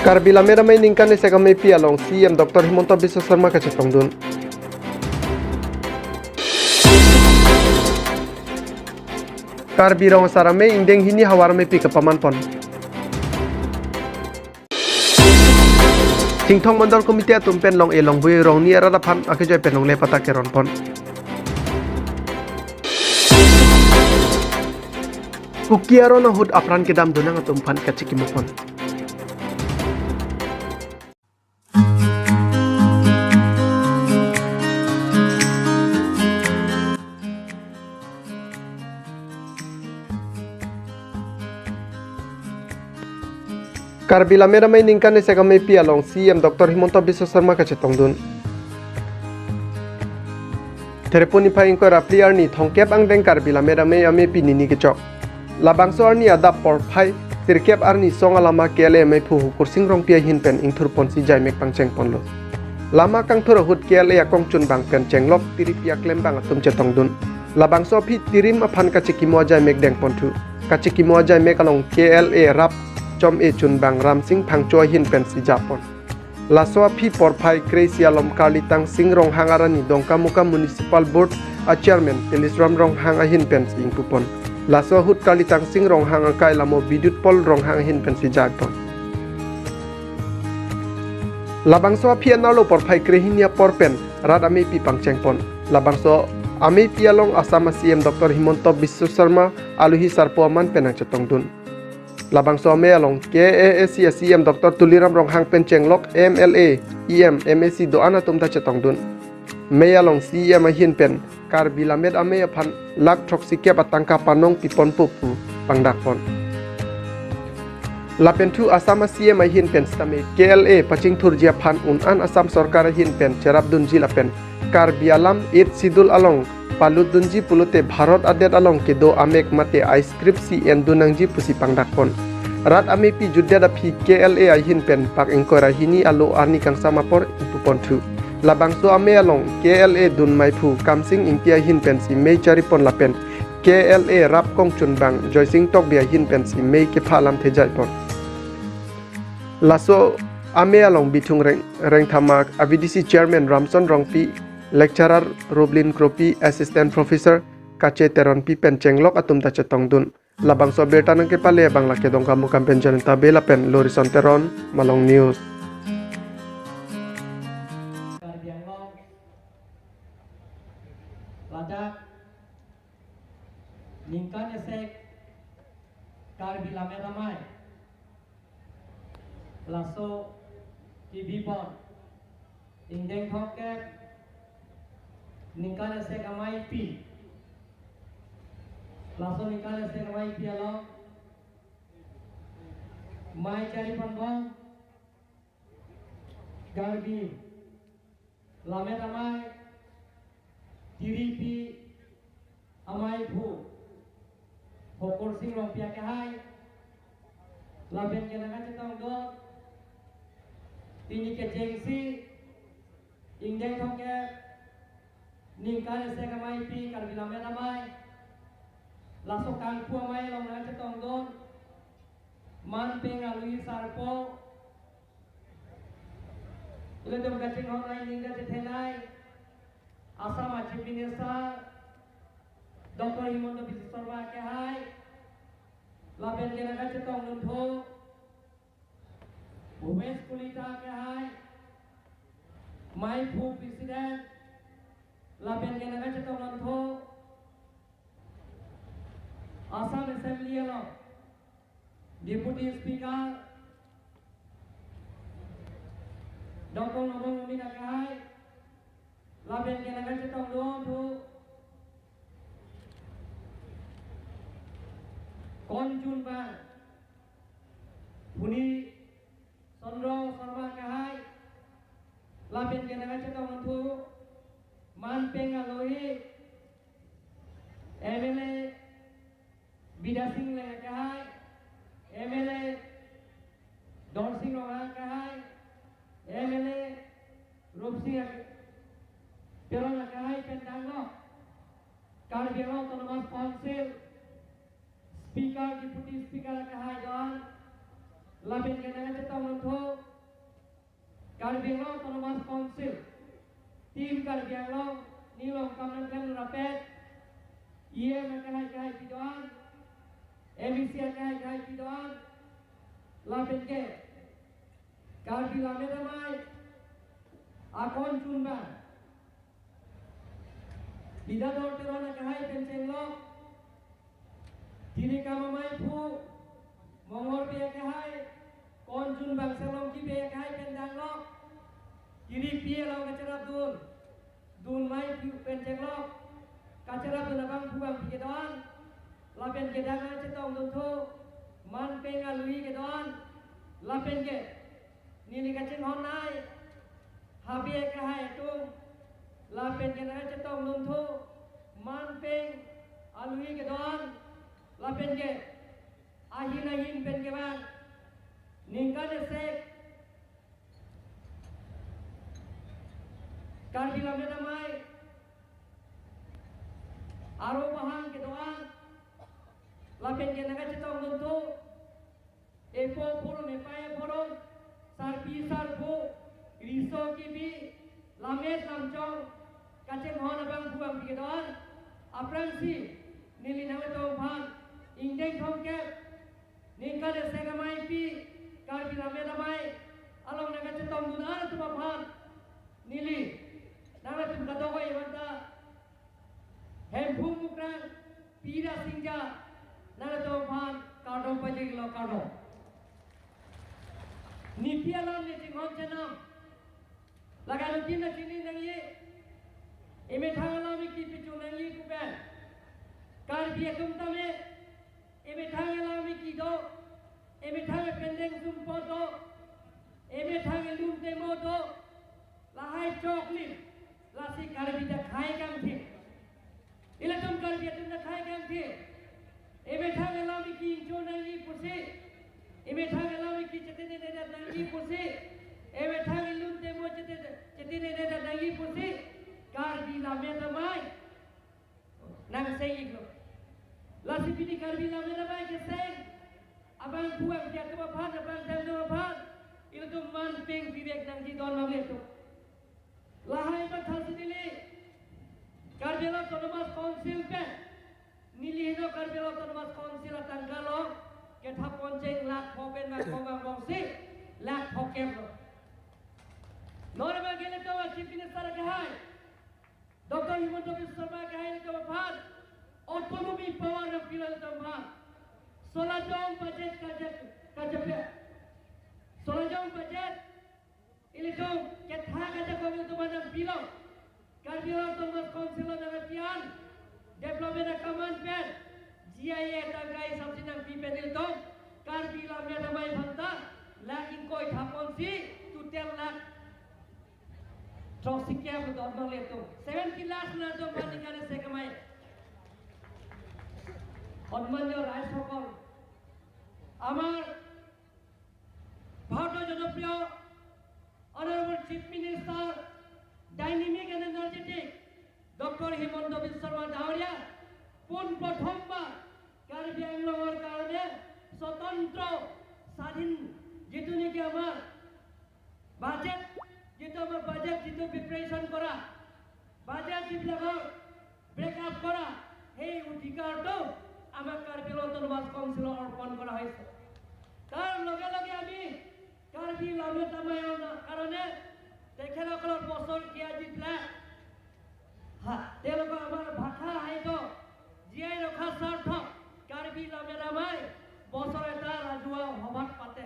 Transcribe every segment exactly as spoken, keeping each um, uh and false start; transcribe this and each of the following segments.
Karbi Lammet Amei ningkan isi ameipi along C E M Doctor Himanta Biswa Sarma kachetongdun. Karbi Rong Asar Amei ingdeng hini havar ameipi kapamanpon. Chinthong Mandal Committee atum pen Long-e Longbui Rongni arat aphan akejoi pen longle patta keronpon. Kuki aron ahut apran kedam donang atum aphan kachekimopon. Karbi Lammet Amei ningkan isi ameipi along C E M Doctor Himanta Biswa Sarma kachetongdun. Therepon niphai ingkoi ra phli arni thomkep angdeng Karbi Lammet Amei ameipi nini kechok. Labangso arni adap porphai sirkep arni song alama K L A ameiphu Hukursing Rongpi ahin pen ingthurponsi jaimek pangchengponlo. Lama kangthur ahut K L A akongchunbang pen chenglok tiripi aklembang atum chetongdun. Labangso aphi tirim aphan kachekimo ajaimek dengponthu. Kachekimo ajaimek along K L A rap chom-e chunbang Ramsing Phangcho ahin pensi japon. Laso aphi porphai kre-isi alom Karli Tangsing Ronghang arni Dongkamukam Municipal Board a Chairman Tilisram Ronghang ahin pensi ingpupon. Laso ahut Karli Tangsing Ronghang akai lamo Bidut Pol Ronghang ahin pensi jaipon. Labangso aphi anerlo porphai krehini apor pen rat ameipi pangchengpon. Labangso ameipi along Assam a C E M Doctor Himanta Biswa Sarma aluhi sarpo aman pen nangchetongdun. Labangso amei along K A A C a C M Doctor Tuliram Ronghang pen chenglok M L A, E M, M A C do-an atum ta chetongdun. Mei along C E M ahin pen Karbi Lammet Amei aphan lakh throksikep atangka panong piponpo pu pangdakpon. Lapenthu Assam a C E M ahin pen sitame K L A pachingthurji aphan un-an Assam sorkar ahin pen cherapdunji lapen Karbi alam Eighth Schedule along palutdunji pulote Bharat adet along kedo amek mate a-script si endun nangji pusi pangdakpon. Rat ameipi jutdet aphi K L A ahin pen pak ingkoi ra hini alo arni kangsam apor ingpuponthu. Labangso amei along K L A dun meiphu Kamsing Ingti ahin pensi mei charipon lapen K L A rap kongchunbang Joysing Tokbi ahin pensi mei kepha alamthe jaipon. Laso amei along Bithung Reng, Rengthama a V D C Chairman Ramson Rongpi, Lecturer Rublin Kropi, Assistant Professor Kache Teronpi pen chenglok atum ta chetongdun. Labangso abirta nangkepale abang lake Dongkamukam pen Janita Bey lapen Lorison Teron, Malong News. Karbi Anglong ladak ningkan isi Karbi Lammet Amei laso kebipon ingdeng thomkep ningkan isi ameipi. Laso ningkan isi ameipi along mei chariponbom Karbi Lammet Amei tiripi ameiphu Hukursing Rongpi akehai lapen ke nangkachetongdun pini kechengsi ingdeng thomkep ningkan isi ameipi Karbi Lammet Amei laso kangpu amei along nangkachetongdun man pen aluhi sarpo ilitum kachinghon ai ning kachethenei Assam a Chief Minister Doctor Himanta Biswa Sarma akehai lapen ke nangkachetongdunthu Bhupesh Kalita akehai, meiphu President lapen ke nangkachetongdunthu Assam Assembly along Deputy Speaker Doctor Nobang Mumina akehai lapen ke nangkachetongdunthu kongchunbang Phuni Chandra Sarma akehai lapen ke nangkachetongdunthu man pen aluhi M L A Bidya Sing Engleng akehai, M L A Dorsing Ronghang akehai, M L A Rupsing ak-, Teron akehai pen tanglo Karbi Anglong Autonomous Council Speaker, Deputy Speaker akehai do-an, Lapen ke nangchetongdun thu Karbi Anglong Autonomous Council, Team Karbi Anglong, neli along kam nangklem rapet, E M akehai kehai kedo-an, M A C akehai kehai kedo-an, lapen ke Karbi Lammet Amei akon chunbang Bidadhor Teron akehai pen chenglok, Tirikam Amei aphu Mongol Bey akehai, kon chunbang Selongki Bey akehai pen danglok, Tiripi along kacherapdun, dun mei aphu pen chenglok, kacherapdun abangphu bangphi kedo-an, lapen ke nangchetongdun thu, man peng alui kedo-an, lapen ke neli kachinghon-ai, Habe akehai atum, lapen ke nangchetongdun thu, man peng alui kedo-an, lapen ke ahin ahin pen kevang, ningkan esek Karbi Lammet Amei aro bahang kedo-an, lapen ke nangkachetongdun thu, epo phurum epai aphurum, sarpi sarpo, riso kibi, lammet lamchong kachinghon abangphu bangphi kedo-an, aphrangsi neli nanglitum aphan ingdeng thomkep, ningkan esek ameipi Karbi Lammet Amei along nangkachetongdun atum aphan neli nanglitum kadokave anta Hemphu Mukrang, Pira Singja, nanglitum aphan kardom pajirlo, kardom. Nepi alam ne chinghon chenam, laga rutin na chini nangji, emethang alam iki pichu nangji pu pen, Karbi atum tame emethang alam iki do, emethang ependeng sumpot do, emethang elun temo do, lahai choklim, lasi Karbi ta khei kangthir. Ilitum Karbi atum ta khei kangthir. Emethang alam iki ingcho nangji pusi, emethang alam iki chetine nedat nangji pusi, emethang elun temo chete-, chetine nedat nangji pusi, Karbi Lammet Amei nangseng-iklo. Lasi pini Karbi Lammet Amei keseng abangphu bangphi atum aphan, abang dam atum aphan, ilitum man peng bibek nangji don longle atum. Lahai matha si neli Karbi Anglong Autonomous Council pen, neli heno Karbi Anglong Autonomous Council atangka along kethap poncheng lakh pho pen bang pho bang bongsi lakh pho kep lo. Non abang ke ilitum Chief Minister akehai Doctor Himanta Biswa Sarma akehai ilitum aphan autonomy power nangpilo ilitum aphan. Solajong budget kajak kajapya. Solajong budget ilitum ketha kajak ilitum aphan nangpilo. Karbi Anglong Autonomous Council along nangpian development akam an pen G I A tangka hisap si nangpi pen ilitum Karbi Lammet Amei aphanta lakh ingkoi thap ponsi total lakh throksi kep dot nang letum. Seventy lakhs nangtum bani kane se kamai. সন্মানীয় ৰাইজসকল, আমাৰ ভাৰতৰ জনপ্ৰিয় Honorable Chief Minister, Dynamic and Energetic doctor Himanta বিশ্ব শৰ্মা ডাঙৰীয়া পোন প্ৰথমবাৰ কাৰ্বি আংলঙৰ কাৰণে স্বতন্ত্ৰ স্বাধীন যিটো নেকি আমাৰ বাজেট, যিটো আমাৰ বাজেট যিটো প্ৰিপেৰেশ্যন কৰা, বাজেট যিবিলাকৰ ব্ৰেকআপ কৰা, সেই অধিকাৰটো আমাক কাৰ্বি আংলং অট'নমাছ কাউন্সিলক অৰ্পণ কৰা হৈছে। তাৰ লগে লগে আমি কাৰ্বি লামেত আমাৰ কাৰণে তেখেতসকলৰ বছৰ কিয়া যিবিলাক হা, তেওঁলোকৰ আমাৰ ভাষা সাহিত্য জীয়াই ৰখাৰ স্বাৰ্থত কাৰ্বি লামেত আমাৰ বছৰ এটা ৰাজহুৱা সভাত পাতে।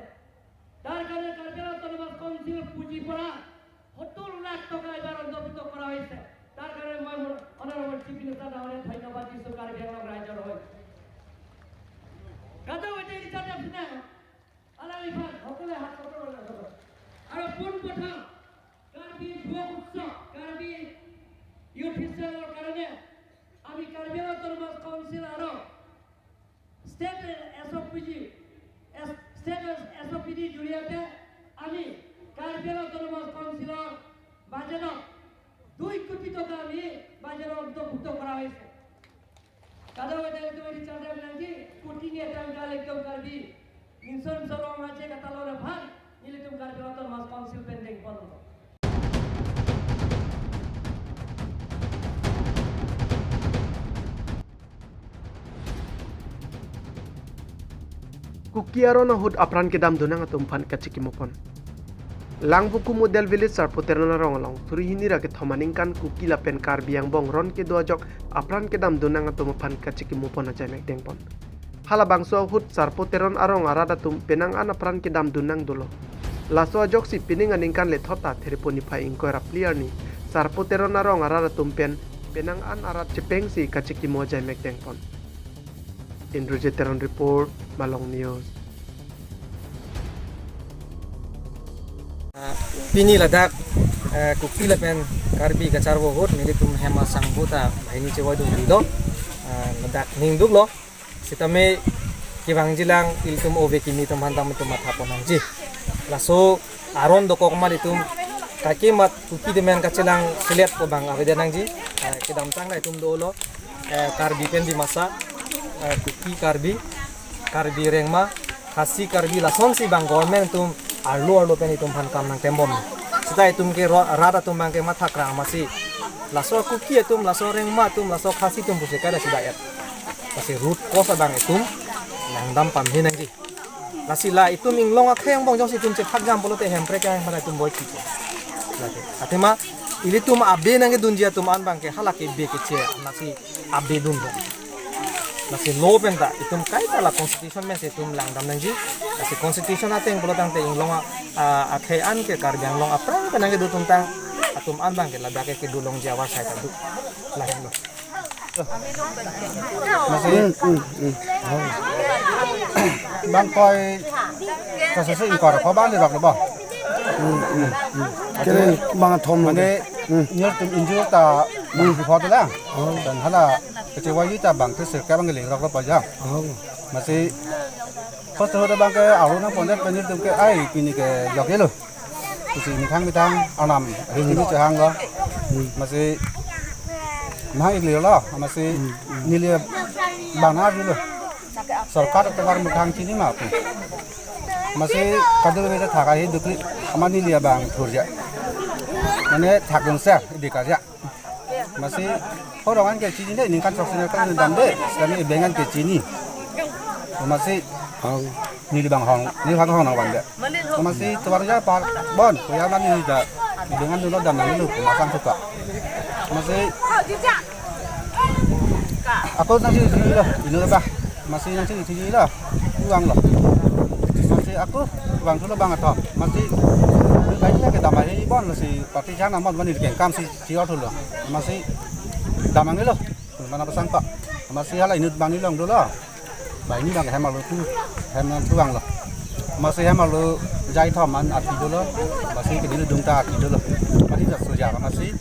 তাৰ কাৰণে কাৰ্বি আংলং অট'নমাছ কাউন্সিল পুঁজিৰ পৰা সত্তৰ লাখ টকা এইবাৰ অন্তৰ্ভুক্ত কৰা হৈছে। তাৰ কাৰণে মই মোৰ অনাৰেবল চিফ মিনিষ্টাৰ ডাঙৰীয়াক ধন্যবাদ দিছোঁ কাৰ্বি আংলং ৰাইজৰ হৈ। Kada wede ijat apna ala ifan hokole hat kotor na kotor. Ara pun kotha Karbi Bhuwa Utsav, Karbi Youth Festival or karone ami Karbi Anglong Autonomous Council aro State S O P G, S-, State S O P D জৰিয়তে আমি কাৰ্বি আংলং অট'নমাছ কাউন্সিলৰ বাজেটত দুই কোটি টকা আমি বাজেটত অন্তৰ্ভুক্ত কৰা হৈছে। Kada wede itu di chadam nanti kuting ya tanggal itu Karbi Inson sorong aje katalo aphan nelitum Karbi Autonomous Council pen dengpon. Kuki aron ahut apran kedam dunnang atum aphan kachikimopon. Langvoku Model Village Sarpo Teron arong along suri hini ra kethom aningkan Kuki lapen Karbi angbong ron kedo ajok apran kedam dunnang atum aphan kachikimopon ajai mek dengpon. Halabangso ahut Sarpo Teron arong arat atum penang an apran kedam dunnang dolo. Laso ajoksi pining aningkan lethot ta Therepon niphai ingkoi ra phli arni Sarpo Teron arong arat atum pen penang an arat chepengsi kachikimo ajai mek dengpon. Indrajit Teron report, Malong News. Pini ladak, eh, Kuki lapen Karbi kacharvo ahut nelitum hem asangho ta banghini chevoidun dilo, eh, ladak ningduklo. Sitame kevangjilang ilitum ove kimi atum aphan tame itum mathapon nangji. Laso aron dokok amat itum kake mat Kuki atum pen kachelang selet ko bang avedet nangji. Eh, kedamtang la itum dolo, eh, Karbi pen Dimasa, eh, Kuki Karbi, Karbi Rengma, Khasi Karbi, lasonsi bang government atum arlo arlo pen itum aphan kam nangtembom. Seta itum ke ro-, rat atum bang ke mathakra amatsi laso Kuki atum, laso Rengma atum, laso Khasi atum pusi kaida sida et. Lasi root cause abang itum nangdam pame nangji. Lasi la itum inglong akhei angbong jongsi itum chethak jam pulote Hemprek ahem aphan itum boi kipo. Lake. Athema ilitum abe nangkedunji atum an bang ke hala ke be keche, lasi abe dun dong. Lasi law pen ta itum kaita la constitution pen si itum langdam nangji. Lasi constitution ateng pulo tangte inglong a, a, akhei an ke Karbi Anglong aphrang pen nangkedo atum tang atum an bang ke ladak ke kedo longji awar sai ta do. Lahenlo. Masi, hmm, hmm, hmm. Bang koi, kosasi ingkoi ra pho bang dirok lo ba. Hmm, hmm, hmm. Kere bang thom lo. Mane, hmm, nelitum injur ta, hmm, bang si pho ta lang. Oh. Dan hala kechewai ta bang ke sirkep bang keling rok lo pajang. Oh. Masi, first ho ta bang ke aru nangpondet pen nelitum ke ai pini ke jok ye lo. Pusi methang methang arnam ahin hini chehanglo. Hmm. Masi mahang ikli lo, masi, hmm, hmm, neli bang nangji lo. Sorkar atovar methang chini ma pu. Masi kadokave ta thak ahi dukri amat neli abang thurja. Mane thak dun ser dikarja. Masi horong an ke chini dei, ningkan sok sini kan dam dei, kami ebeng an ke chini. Masi, oh, neli bang hong, neli hong hong nang van dei. Masi tovar ja par bon, kuya mani da, ebeng an dolo dam nang lo, masang suka. Masi, ako nangsi sini lo, inu ba. Masi nangsi sini lo, uang lo. Masi ako, uang dolo bang atom. Masi, lain lagi dam ahi bon, masi parti jana mon mani kengkam si chiot lo. Masi dam nang lo. Mana pasang pak. Masi hala inut bang ilong dolo. Ba ini bang hem arlo tu. Hem nang tuang lo. Masi hem arlo jai thom an arti dolo. Masi kedini dung ta arti dolo. Masi ta soja masi.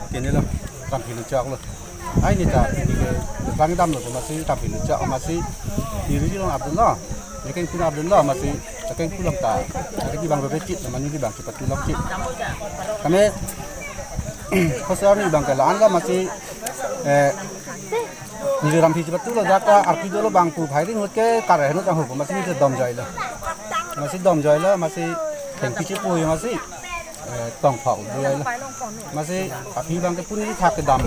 Kene lo. Tam hilu chok lo. Ai ni ta ini ke bang dam lo masi tam hilu chok masi. Ini ri long abdun lo. Ini kan pun abdun lo masi. Kan pulang ta. Ini bang bebekit mani ini bang cepat pulang kit. Kami Kosar ni bang ke la-an lo masi, eh, neli ram phi chepat tu lo dak ta arpi dolo bang pu phai ring hut ke kar henut ang hukum masi ni dom joi lo. Masi dom joi lo masi thengpi chepu masi, eh, tong phau joi lo. Masi aphi bang ke puni thak kedam.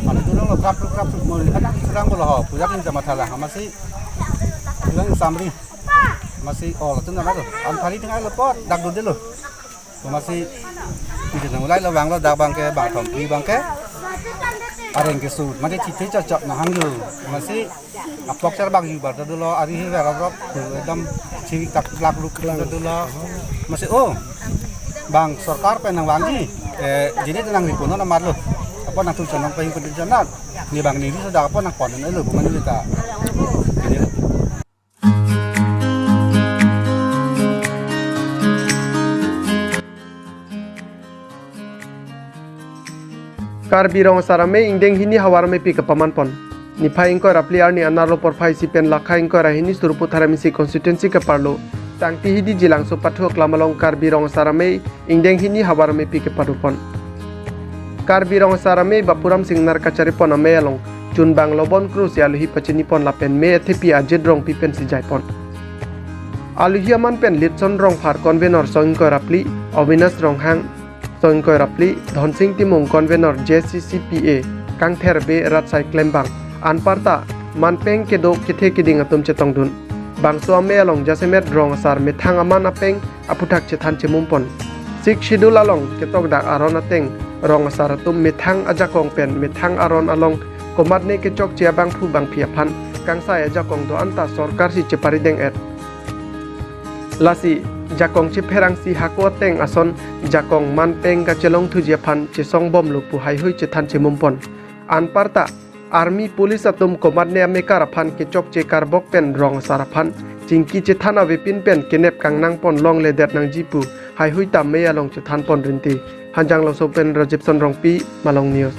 Masi dolo lo krap krap krap mo anak kurang bolo ho puja kin jama thala masi bilang samri. Masi oh lo tu nama tu. An thari tengah lo pot dak dudelo. Masi, isi nang ulai lo bang lo dak bang ke bang thom pi bang ke. Areng ke su, masi chithi chot chot nang hang ju. Masi, apok char bang ju bar ta dolo, ari hi vera rok, tu ekdam chivik tak plak luk ta dolo. Masi, oh, bang sorkar pen nang vangji, eh, jini ta nang ripo non amat lo. Apot nang tum chonong pahing pen chonong. Ni bang ni ri so dak apot nang pon non lo, bukan ni ta. Ini lo. Karbi Rong Asar Amei ingdeng hini havar ameipi kapamanpon. Niphai ingkoi ra phli arni anerlo porphai isi pen lakha ingkoi ra hini Sarupathar M A C constituency keparlo Tangtihidi Jilangso Pathu aklam along Karbi Rong Asar Amei ingdeng hini havar ameipi kepadopon. Karbi Rong Asar Amei Bapuram Singnar kacharipon amei along chunbang Lobon Kro si alohi pachinipon lapen mei athepi Ajit Rongpi pensi jaipon. Aluhi aman pen Litson Rongphar, convenor song ingkoi ra phli, Avinash Ronghang song ingkoi ra phli, Dhonsing Timung, convenor J C C P A, Kangther Bey rat asai klembang, anparta manpeng kedo kethe keding atum chetongdun. Bangso amei along jasemet rong asar methang aman apeng aphuthak chethan chemum pon. Sixth Schedule along ketokdak aron ateng rong asar atum methang ajakong pen methang aron along komatne kechokche abangphu bangphi aphan kangsai ajakong do-an ta sorkar si cheparideng-et. Lasi jakong chepherangsi hako ateng ason jakong manpeng kachelongthuji aphan chesongbomlo pu haihui chethan chemum pon. Anparta army, police atum komatne amekar aphan kechokche karbok pen rong asar aphan chingki chethan avepin pen kenep kangnang pon longledet nangji pu haihui ta amei along chethan pon rinti. Hanjanglangso pen Rajibson Rongpi, Malong News.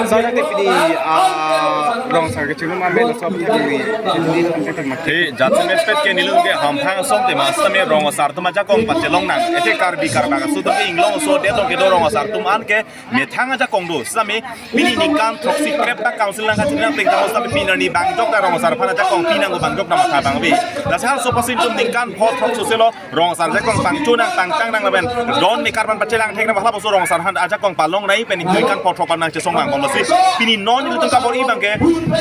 Sa nang te pini, ah, rong asar kechingrum amei laso aphi pini, pini tangte tema. He, jasemetpet ke nelitum ke hamphang asong tema sitame rong asar atum ajakong pachelong nang. Athe Karbi Karbak aso atum ke inglong aso adet along kedo rong asar atum an ke methang ajakong do. Sitame pini ningkan throksi krep ta council nangkachini nangpleng tanglo sitame pini arni bang jokta rong asar aphan ajakong pi nangkok bang jokta matha bang ave. Lasi halaso apotsi nelitum ningkan pho throksi selo rong asar ajakong pangcho nang pangtang nang lapen don mekar aphan pachelang thek nang, halabangso rong asar aphan ajakong palong nai pen ningkan pho throksi aphan nangchesong bang bomlo si. Pini non nelitum kabor-i abang ke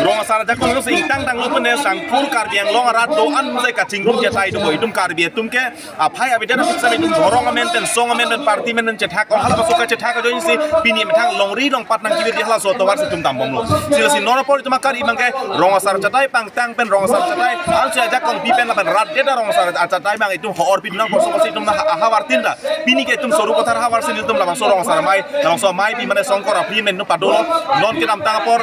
rong asar ajakong lo si ingtang tanglo pen ne Sangkur Karbi Anglong arat do-an sai kachingrum chetai do itum Karbi atum ke aphai abidan apiksa itum dhorong amen pen song amen pen party amen pen chethak, halabangso kachethak ajoine si pini methang longri longpat nangkevirji halaso atovar si itum dambomlo. Si lasi non apor itum akar-i abang ke rong asar achatai pangtang pen rong asar achatai ansi ajakong pi pen lapen rat det arong asar achatai abang itum ho-or pidun nang, koson koson itum ha-, havar tin ta. Pini ke itum Sarupathar havar si nelitum labangso rong asar amei, labangso amei pi mane Songkor aphi amen itum padolo. Non kedamtang apor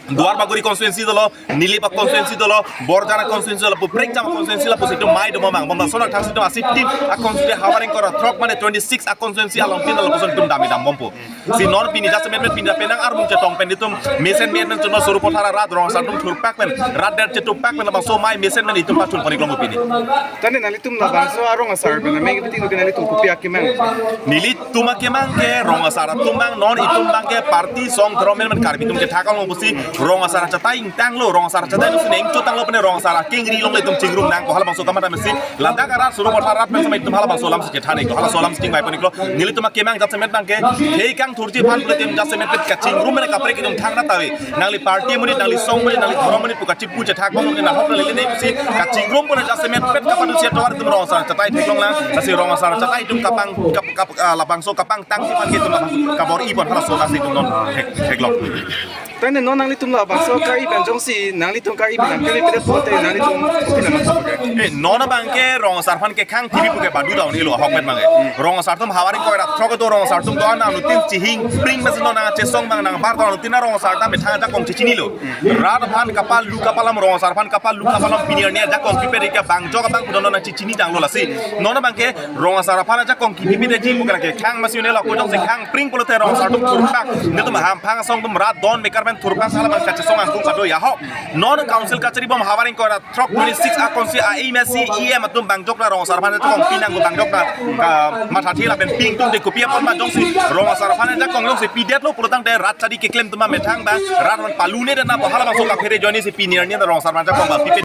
Duarbagori constituency dolo, Nilip a constituency dolo, Borjan a constituency dolo, pu prekjam a constituency lapusi itum mei do mamang. Bom lason athak si itum asi tin a constituency havar ingkoi ra throk mane twenty six a constituency along tin lapuson itum dam-i dambompo. Si non pini jasemetpet pini penang armung chetong pen itum mesen men pen chunma Sarupathar arat rong asar atum thurpak pen, rat det chetupak pen labangso amei mesen men itum pachun pon-ik longpo pini. Tane nanglitum labangso arong asar pen amei kepiting ke nanglitum kopi akemang? Nelitum akemang ke rong asar atum abang, non itum abang ke party song dhorong amen pen Karbi atum chethak along pusi rong asar achatai ingtanglo, rong asar achatai atum si neng chotanglo pen rong asar akengri along le itum chingrum nangkok, halabangso kamatha mesi ladak arat Sarupathar arat pen sitame itum halabangso alam si chethan-iklo, halaso alam si chingvai pon-iklo. Nelitum akemang jasemet abang ke thekang thurji aphan pule itum jasemetpet kachingrum pen kaprek itum thangnat ave. Nangli party amonit, nangli song amonit, nangli dhorong amonit pu kachipu chethak bom amonit nahok nangli le ne pusi kachingrum pen jasemetpet kapadusi atovar itum rong asar achatai theklong lang. Lasi rong asar achatai itum kapang kap, kap, ah, labangso kapangtangji aphan ke itum labangso kabor-i pon halaso alam si itum non thek, theklong. Tane non nanglitum labangso kari pen jongsi nanglitum kari pen kari pen pote nanglitum kopi nang mathap ke? Eh, non abang ke rong asar aphan kekhang T V pu ke badu down ilo ahok pen abang ke. Rong asar atum havar ingkoi ra throk do rong asar atum do-an anuttin chihing pring mesen non nangchesong abang nangbar do anuttin arong asar ta methang ajakong chechinilo. Rat aphan kapalu kapalam, rong asar aphan kapalu kapalam, pini arni ajakong pipe rika bang jok abang pu non nangchechini tanglo lasi. Non abang ke rong asar aphan ajakong kipi pidetji pu ke kekhang masi unelo, ako jongsi khang pring pulote rong asar atum thurpak, netum hamphang asong atum rat don mekar pen thurpak sala abang kachesong angkung kado ya ahok. Non council kachari bom havar ingkoi ra throk twenty six a constituency a M A C, E M atum bang jokta rong asar aphan ajakong pi nangkok bang jokta kamathathe lapen ping tung de kopi apot ma jongsi rong asar aphan ajakong jongsi pidetlo pulotangte rat chari keklem atum amethang abang rat aphan palune det nangpo, halabangso kaphere ajoine si pini arni ta rong asar aphan ajakong abang pipe.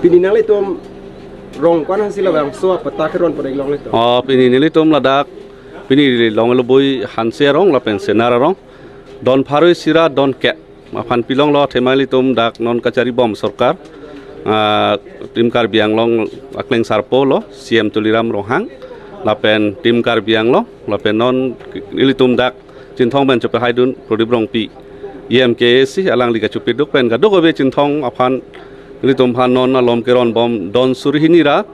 Pini nanglitum rong ko-an hansi labangso apatta keron pon-ik longle to? Oh, pini nelitum ladak, pini longlo bui Hanse arong lapen Senar arong. Don pharo isi ra don kep aphan pilonglo athema ilitum dak non kachari bom sorkar, ah, Team Karbi Anglong akleng sarpo lo, C M Tuliram Ronghang, lapen Team Karbi Anglong, lapen non ilitum dak Chinthong pen chepahaidun Prodip Rongpi. E M K A C alangli kachupiduk pen kadokave Chinthong aphan nelitum aphan non alom keron bom don suri hini ra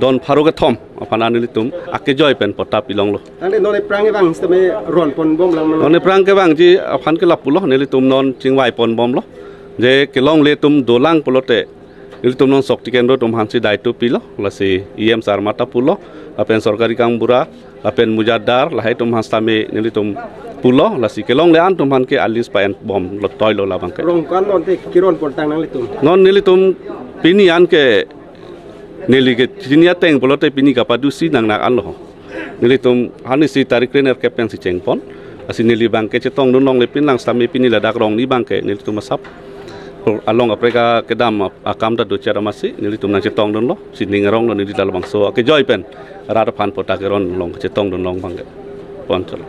don pharo kethom aphan nelitum akejoi pen patta pilonglo. Tangte non aphrang kevang sitame ron pon bom lang. Non aphrang kevangji aphan ke lapulo, nelitum non chingvai pon bomlo. Je kelongle atum dolang pulote nelitum non Shakti Kendro atum aphansi daito pilo, lasi E M sir mata pulo, lapen sorkari gaonbura, lapen mujadar, lahai atum aphan sitame nelitum pulo, lasi kelongle an atum aphan ke a-list pa-en bomlo, toilo labang ke. Rong ko-an lo ante keron pon tang nanglitum? Non nelitum pini an ke neli kechini ateng pulote pini kapadusi nangnak anlo. Nelitum arnisi tarik krenerkep pensi chengpon. Lasi neli abang ke chetongdun longle, pini lang sitame pini ladak rong ni abang ke nelitum asap along kaprek kedam akam ta dochot amatsi nelitum nangchetongdunlo, sining aronglo neli labangso akejoi pen rat aphan patta keron along chetongdun long abang ke. Pon cholo.